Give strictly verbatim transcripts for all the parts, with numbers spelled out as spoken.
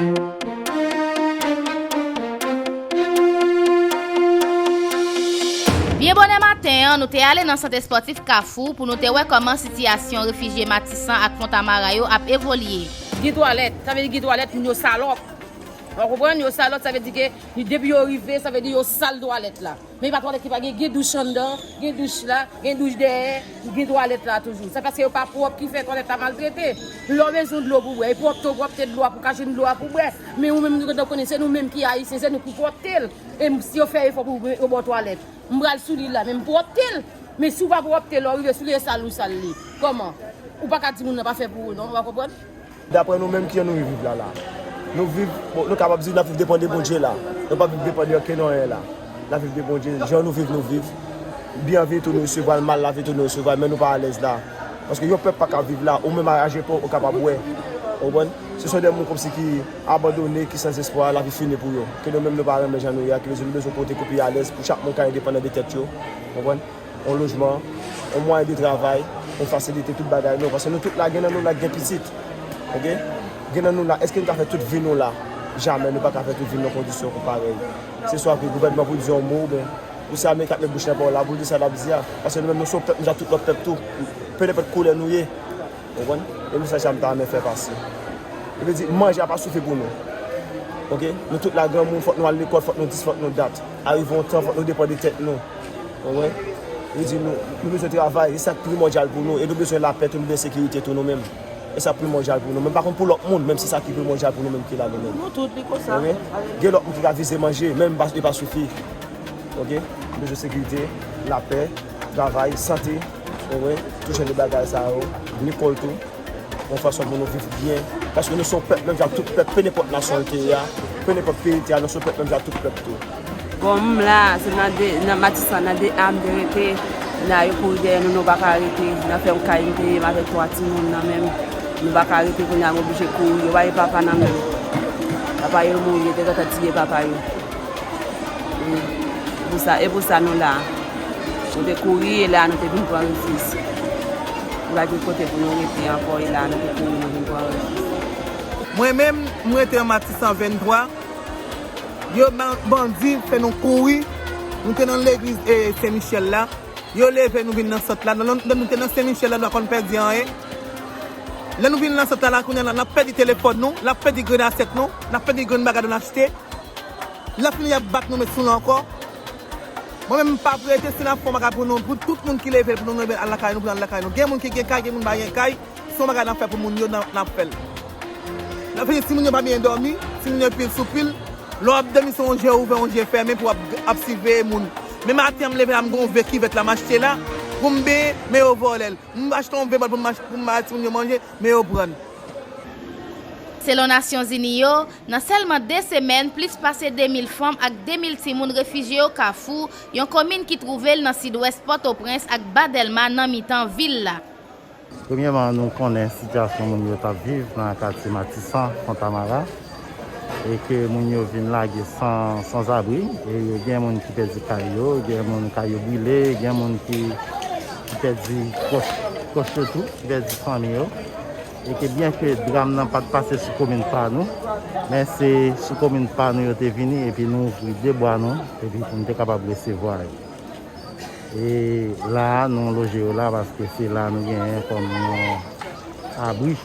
Byen bonè maten an, nou te ale nan sant espòtif Kafou pou nou te wè kòman sitiyasyon refijye Matisan ak Fontamara yo ap evolye. Gen twalèt, sa vle di gen twalèt, moun yo salòp. Ou konprann? Yo salòp, sa vle di ke depi yo rive, sa vle di yo sal twalèt la. Men e pa twalèt ki pa gen, gen douch anndan, gen douch la, gen douch dèyè, gen twalèt la toujou. Se paske yo pa pwòp ki fè twalèt la maltrete. Lè w bezwen dlo pou bwè, e pwòpte w pwòpte dlo a pou ka jwenn dlo a pou bwè. Men ou menm, nou gentan konnen, se nou menm ki Ayisyen, se nou ki pwòpte l. E m- si yo fè efò pou yo ba w twalèt, m pral sou li la, men m pwòpte l. Men si w pa pwòpte l, lè w rive sou li, e sal ou sal li. Kòman? Ou pa ka di moun nan pa fè pou ou, non, ou pa konprann? Daprè nou menm, kijan nou viv la la? Nou viv, bon, nou kapab di n ap viv depann de Bondye la. Nou pa viv depann de okenn anyen la. N ap viv de Bondye. Jan nou viv, nou viv. Byen vini tou nou resevwa l, mal la vini tou nou resevwa l, men nou pa alèz la. Paske yon pèp pa ka viv la, ou menm a raje pa w, ou kapab wè. Ou konprann? Se son de moun kòmsi ki abandone, ki san espwa, lavi fini pou yo. Ke nou menm nou pa renmen jan nou ye a, ki bezwen, nou bezwen kote ke pi alèz pou chak moun ka endepandan de tèt yo. Ou konprann? Yon lojman, yon mwayen de travay, yon fasilite, tout bagay nou. Paske nou tout la, gen nan nou la ki gen pitit. Oke? Gen nan nou la, èske nou ka fè tout vi nou la? Jamè, nou pa ka fè tout vi nou nan kondisyon kon parèy. Se swa ke gouvènman pou di yon mo, oubyen pou se Amerik ap met bouch nan pa w la, pou l di sa l ap di a. Paske nou menm, nou se yon pèp, nou jan tout lòt pèp tou. Pe nenpòt koulè nou ye. Ou konprann? E mesaj sa m ta renmen fè pase. Li vle di, manje a pa sifi pou nou. Oke? Nou tout la granmoun, fòk nou al lekòl, fòk nou dis, fòk nou dat. Arive yon tan, fòk nou depann de tèt nou. Ou konprann? Li di nou, nou bezwen travay, e sa k primòdyal pou nou, e nou bezwen lapè tou, nou bezwen sekirite tou nou menm. E sa k primòdyal pou nou. Men pa kont pou lòt moun, menm si sa ki primòdyal pou nou menm ki la nou menm. Pou nou tout, li konsa. Oke? Gen lòt moun ki ka vize manje, men pa, li pa sifi. Oke? Nou bezwen sekirite, lapè, travay, sante, ou konprann? Tout jan de bagay sa yo, lekòl tou. Yon fason pou nou viv byen. Paske nou se yon pèp, menm jan ak tout pèp, pe nenpòt nasyon l te ye a, pe nenpòt peyi l te ye a, nou se yon pèp, menm jan ak tout pèp tou. Bon, m la, se nan de, nan Matisan, nan de a m te rete, nan yo kouri dèyè nou, nou pa ka rete, nan fèm kay m te ye, m avèk twa timoun nan men m, nou pa ka rete, kounye a m oblije kouri, yo pa gen papa nan men m. Papa yo mouri, yo te gentan tiye papa yo. E pou sa, e pou sa nou la. Nou te kouri, e la nou te vin pran refiz. Nou pa gen kote pou nou rete ankò, e la nou te kouri, nou vin pran refiz. Mwen menm, m rete an Matisan venntwa. Yo ban-, bandi fè nou kouri. Nou te nan legliz, e, Sen Michèl la. Yo leve nou vin nan sant la. Lè nou, lè nou te nan Sen Michèl la, nou pa konn pèdi anyen. Lè nou vin nan sant la, la kounye a, n ap pèdi telefòn nou, n ap pèdi grenn asyèt nou, n ap pèdi grenn bagay nou achte. Lè fini, y ap bat nou met sou nou ankò. Mwen menm, m p ap rete, si n ap fè yon bagay pou nou, pou tout moun ki leve, pou nou leve al lakay nou, pou n al lakay nou. Gen moun ki gen kay, gen moun pa gen kay. Si yon bagay n ap fè pou moun yo, n ap, n ap fè l. Lè fini, timoun yo pa byen dòmi, timoun yo pil sou pil. Lè w ap dòmi, se yon je ouvè, yon je fèmen pou w ap, ap siveye moun. Men maten an, m leve la, m gen yon ve kivèt la, m achte la, pou m benyen, men yo vòlè l. M achte yon ve bòl pou m ach-, pou m bay timoun yo manje, men yo pran l. Selon Nasyonzini yo, nan sèlman de semèn, plis pase de mil fanm ak de mil timoun refijye yo Kafou, yon komin ki twouve l nan sidwès Pòtoprens ak Ba Dèlma nan mitan vil la. Premyèman, nou konnen sitiyasyon moun yo t ap viv nan katye Matisan, Fontamara, e ke moun yo vin lage san, sanzabri, e gen moun ki pèdi kay yo, gen moun kay yo brile, gen moun ki, ki pèdi pwòch, pwòch yo tou, ki pèdi fanmi yo. E ke byen ke dram nan pa t pase sou komin pa nou, men se sou komin pa nou yo te vini, epi nou ouvri de bra nou, epi pou nou te kapab resevwa yo. E la a, nou loje yo la, paske se la nou genyen kòm yon abri.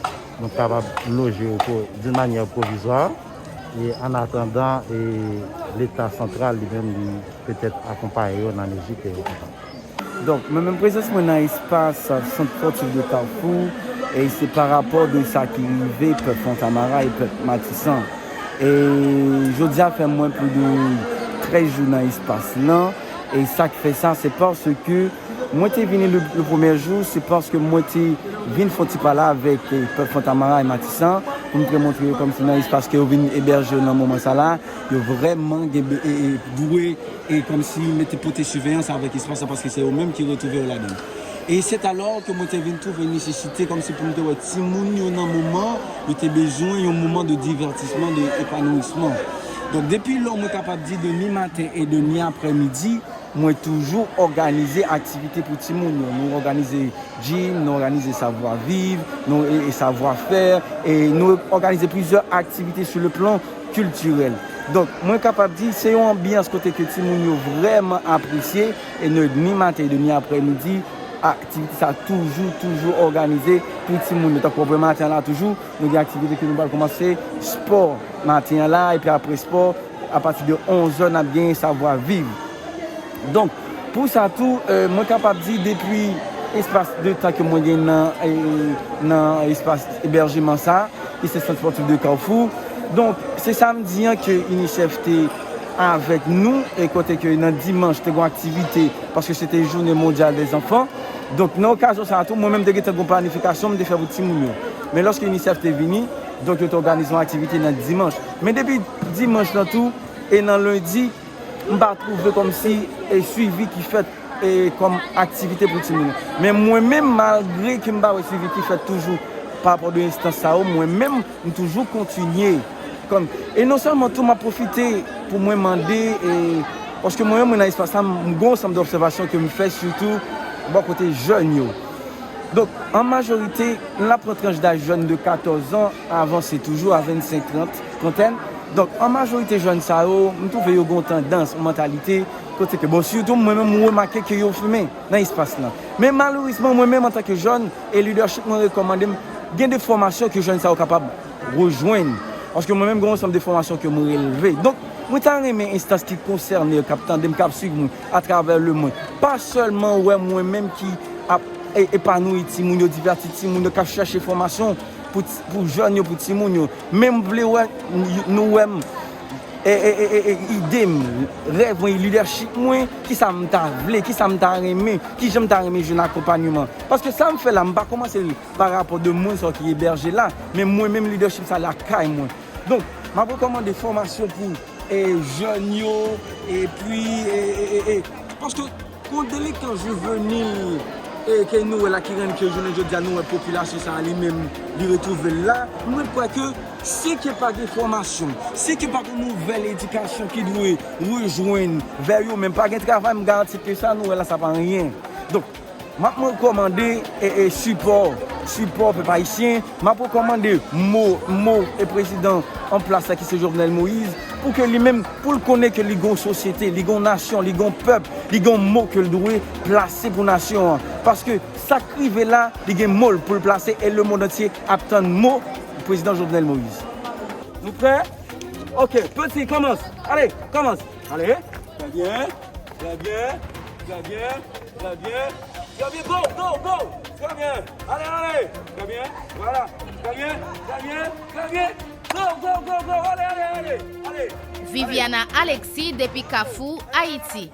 Nou kapab loje yo pwo-, d'une manière provisoire, e an atandan, e Leta santral li menm, li petèt akonpaye yo nan mezi ke yo kapab. Donk, mwen menm prezans mwen nan espas Sant Spòtif de Kafou, e se pa rapò de sa ki rive pèp Fontamara e pèp Matisan. E jodi a fè mwen plis de trèz jou nan espas lan, e sa k fè sa, se paske mwen te vini le, le premye jou, se paske mwen te vin fè yon ti pale avèk, e, pèp Fontamara e Matisan, pou m te montre yo kòmsi nan espas ke yo vin ebèje yo nan moman sa la, yo vrèman gen be-, e, e, dwe e kòmsi mete, pote siveyans avèk espas la, paske se yo menm ki retwouve yo ladan l. E se alò ke mwen te vin twouve nesesite kòmsi pou m te wè timoun yo nan moman yo te bezwen yon moman de divètisman, de epanouisman. Donk, depi lò mwen kapab di de mi maten e de mi aprèmidi, Mwen toujou òganize aktivite pou timoun yo. Nou òganize gym, nou òganize savwa viv, nou e, e savwa fè, e nou òganize plizyè aktivite sou le plan kiltirèl. Donk, mwen kapab di se yon anbyans kote ke timoun yo vrèman apresye, e nou, ni maten, ni aprè midi, aktivite sa toujou, toujou òganize pou timoun yo. Tankou w wè maten an la toujou, nou gen aktivite ke nou pral kòmanse, spò maten an la, epi apre spò, apati de onz è, n ap gen savwa viv. Donk, pou sa tou, e, mwen kapab di depi espas de tan ke mwen gen nan, e, nan espas ebèjeman sa, ki se Sant Spòtif de Kafou. Donk, se samdi an ke UNICEF te avèk nou, e kote ke nan dimanch te gen aktivite, paske se te jounen mondyal dèzanfan. Donk, nan okazyon sa a tou, mwen menm te gentan gen planifikasyon m te fè pou timoun yo. Men lòske UNICEF te vini, donk yo te òganize yon aktivite nan dimanch. Men depi dimanch lan tou, e nan lendi, m pa twouve kòmsi e swivi ki fèt e kòm aktivite pou timoun yo. Men mwen menm, malgre ke m pa wè swivi ki fèt toujou pa rapò de enstans sa yo, mwen menm, m toujou kontinye. Kòm, e non sèlman tou, m ap pwofite pou mwen mande, e, paske mwen menm, mwen nan espas la, m gen yon ansanm de obsèvasyon ke m fè, sitou bò kote jèn yo. Donk, an majorite, n ap pran tranch daj jèn de katòz an, avanse toujou a vennsenk, trant, trantèn. Donk, an majorite jèn sa yo, m twouve yo gen yon tandans, yon mantalite, kote ke, bon, sitou mwen menm, m remake ke yo fimen nan espas lan. Men malerezman, mwen menm, antanke jèn, e lidèchip mwen rekòmande m, gen de fòmasyon ke jèn sa yo kapab rejwenn. Paske mwen menm, gen yon ansanm de fòmasyon ke mwen relve. Donk, mwen ta renmen enstans ki konsène yo, k ap tande m, k ap swiv mwen atravè lemonn, pa sèlman wè mwen menm ki ap e- epanouyi timoun yo, divèti timoun yo, k ap chèche fòmasyon pou ti- pou jèn yo, pou timoun yo. Men m vle wè, nou wè m, e- e- e- e- e- ide m, rèv mwen, lidèchip mwen, kisa m ta vle, kisa m ta renmen, kijan m ta renmen jwenn akonpayman. Paske sa m fè la, m pa kòmanse l pa rapò de moun sa yo ki ebèje la, men mwen menm, lidèchip sa lakay mwen. Donk, m ap rekòmande fòmasyon pou e, jèn yo, epi, e, e, e, e, paske yon delenkan jivenil, e, ke nou wè la, ki rann ke jounen jodi a nou wè popilasyon sa a li menm, li retwouve l la, mwen kwè ke si ke pa gen fòmasyon, si ke pa gen nouvèl edikasyon ki dwe rejwenn vè yo menm, pa gen travay, m garanti ke sa nou wè la, sa pa anyen. Donk, m ap rekòmande, e, e, sipò, sipò pèp ayisyen. M ap rekòmande mo, mo, e, prezidan an plas la ki se Jovenel Moïse, pou ke li menm, pou l konnen ke li gen yon sosyete, li gen yon nasyon, li gen yon pèp, li gen yon mo ke l dwe plase pou nasyon an. Paske sa k rive la, li gen mo l pou l plase e lemonn antye ap tann mo prezidan Jovenel Moïse. Nou prè? Ok, peti, kòmans. Ale, kòmans. Ale. Trè byen, trè byen, trè byen, trè byen, trè byen, go, go, go, trè byen, ale, ale, trè byen, vwala, trè byen, trè byen, trè byen, go, go, go, go, ale, ale, ale, ale. Viviana Alexis depi Kafou, Ayiti.